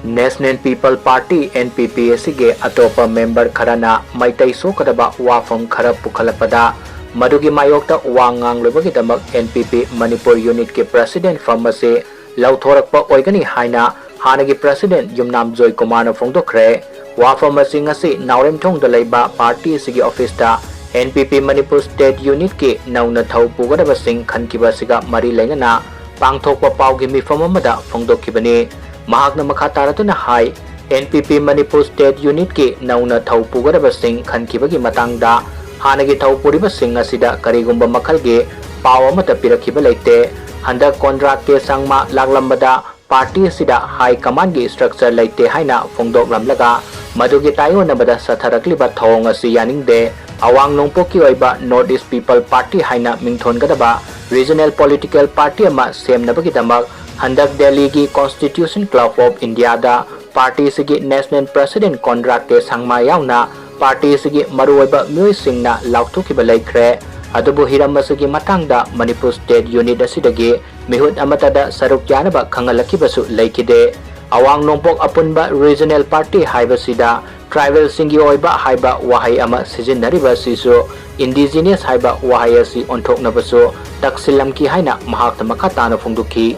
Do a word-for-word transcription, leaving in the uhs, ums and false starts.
National People Party, N P P, ꯑꯁꯤꯒꯤ ꯑꯇꯣꯞꯄ member ꯈꯔꯅ ꯃꯩꯇꯩ ꯁꯣꯛꯀꯗꯕ ꯋꯥꯐꯝ ꯈꯔ ꯄꯨꯈꯠꯂꯛꯄꯗ, ꯃꯗꯨꯒꯤ ꯃꯥꯌꯣꯛꯇ ꯋꯥ ꯉꯥꯡꯂꯨꯕꯒꯤꯗꯃꯛ N P P Manipur Unitꯀꯤ president ꯐꯝ ꯑꯁꯤ ꯂꯧꯊꯣꯔꯛꯄ ꯑꯣꯏꯒꯅꯤ ꯍꯥꯏꯅ ꯍꯥꯟꯅꯒꯤ president ꯌꯨꯝꯅꯥꯝ ꯖꯣꯏꯀꯨꯃꯥꯔꯅ ꯐꯣꯡꯗꯣꯛꯈ꯭ꯔꯦ꯫ ꯋꯥꯐꯝ ꯑꯁꯤ ꯉꯁꯤ ꯅꯥꯎꯔꯦꯝꯊꯣꯡꯗ ꯂꯩꯕ party ꯑꯁꯤꯒꯤ officeꯇ N P P Manipur State Unitꯀꯤ ꯅꯧꯅ ꯊꯧ ꯄꯨꯒꯗꯕꯁꯤꯡ ꯈꯟꯈꯤꯕ ꯑꯁꯤꯒ ꯃꯔꯤ ꯂꯩꯅꯅ ꯄꯥꯡꯊꯣꯛꯄ ꯄꯥꯎꯒꯤ ꯃꯤꯐꯝ ꯑꯃꯗ ꯐꯣꯡꯗꯣꯛꯈꯤꯕꯅꯤ꯫ ꯃꯍꯥꯛꯅ ꯃꯈꯥ ꯇꯥꯔꯗꯨꯅ ꯍꯥꯏ, N P P Manipur State Unitꯀꯤ ꯅꯧꯅ ꯊꯧ ꯄꯨꯒꯗꯕꯁꯤꯡ ꯈꯟꯈꯤꯕꯒꯤ ꯃꯇꯥꯡꯗ ꯍꯥꯟꯅꯒꯤ ꯊꯧ ꯄꯨꯔꯤꯕꯁꯤꯡ ꯑꯁꯤꯗ ꯀꯔꯤꯒꯨꯝꯕ ꯃꯈꯜꯒꯤ ꯄꯥꯎ ꯑꯃꯠꯇ ꯄꯤꯔꯛꯈꯤꯕ ꯂꯩꯇꯦ꯫ ꯍꯟꯗꯛ ꯀꯣꯟꯔꯥꯗ ꯀꯦ ꯁꯪꯃꯥ ꯂꯥꯛꯂꯝꯕꯗ party ꯑꯁꯤꯗ high commandꯒꯤ structure ꯂꯩꯇꯦ ꯍꯥꯏꯅ ꯐꯣꯡꯗꯣꯛꯂꯝꯂꯒ, ꯃꯗꯨꯒꯤ ꯇꯥꯏꯑꯣꯟꯅꯕꯗ ꯆꯠꯊꯔꯛꯂꯤꯕ ꯊꯧꯑꯣꯡ ꯑꯁꯤ ꯌꯥꯅꯤꯡꯗꯦ꯫ ꯑꯋꯥꯡ ꯅꯣꯡꯄꯣꯛꯀꯤ ꯑꯣꯏꯕ North East People Party ꯍꯥꯏꯅ ꯃꯤꯡꯊꯣꯟꯒꯗꯕ regional political party ꯑꯃ ꯁꯦꯝꯅꯕꯒꯤꯗꯃꯛ ꯍꯟꯗꯛ ꯗꯦꯜꯂꯤꯒꯤ Constitution Club of Indiaꯗ party ꯑꯁꯤꯒꯤ national president ꯀꯣꯟꯔꯥꯗ ꯀꯦ ꯁꯪꯃꯥ ꯌꯥꯎꯅ party ꯑꯁꯤꯒꯤ ꯃꯔꯨꯑꯣꯏꯕ ꯃꯤꯑꯣꯏꯁꯤꯡꯅ ꯂꯥꯎꯊꯣꯛꯈꯤꯕ ꯂꯩꯈ꯭ꯔꯦ꯫ ꯑꯗꯨꯕꯨ ꯍꯤꯔꯝ ꯑꯁꯤꯒꯤ ꯃꯇꯥꯡꯗ Manipur State Unit ꯑꯁꯤꯗꯒꯤ ꯃꯤꯍꯨꯠ ꯑꯃꯠꯇꯗ ꯁꯔꯨꯛ ꯌꯥꯅꯕ ꯈꯪꯍꯜꯂꯛꯈꯤꯕꯁꯨ ꯂꯩꯈꯤꯗꯦ꯫ ꯑꯋꯥꯡ ꯅꯣꯡꯄꯣꯛ ꯑꯄꯨꯟꯕ regional party ꯍꯥꯏꯕꯁꯤꯗ tribalꯁꯤꯡꯒꯤ ꯑꯣꯏꯕ ꯍꯥꯏꯕ ꯋꯥꯍꯩ ꯑꯃ ꯁꯤꯖꯤꯟꯅꯔꯤꯕ ꯑꯁꯤꯁꯨ indigenous ꯍꯥꯏꯕ ꯋꯥꯍꯩ ꯑꯁꯤ ꯑꯣꯟꯊꯣꯛꯅꯕꯁꯨ ꯇꯛꯁꯤꯜꯂꯝꯈꯤ ꯍꯥꯏꯅ ꯃꯍꯥꯛꯅ ꯃꯈꯥ ꯇꯥꯅ ꯐꯣꯡꯗꯣꯛꯈꯤ꯫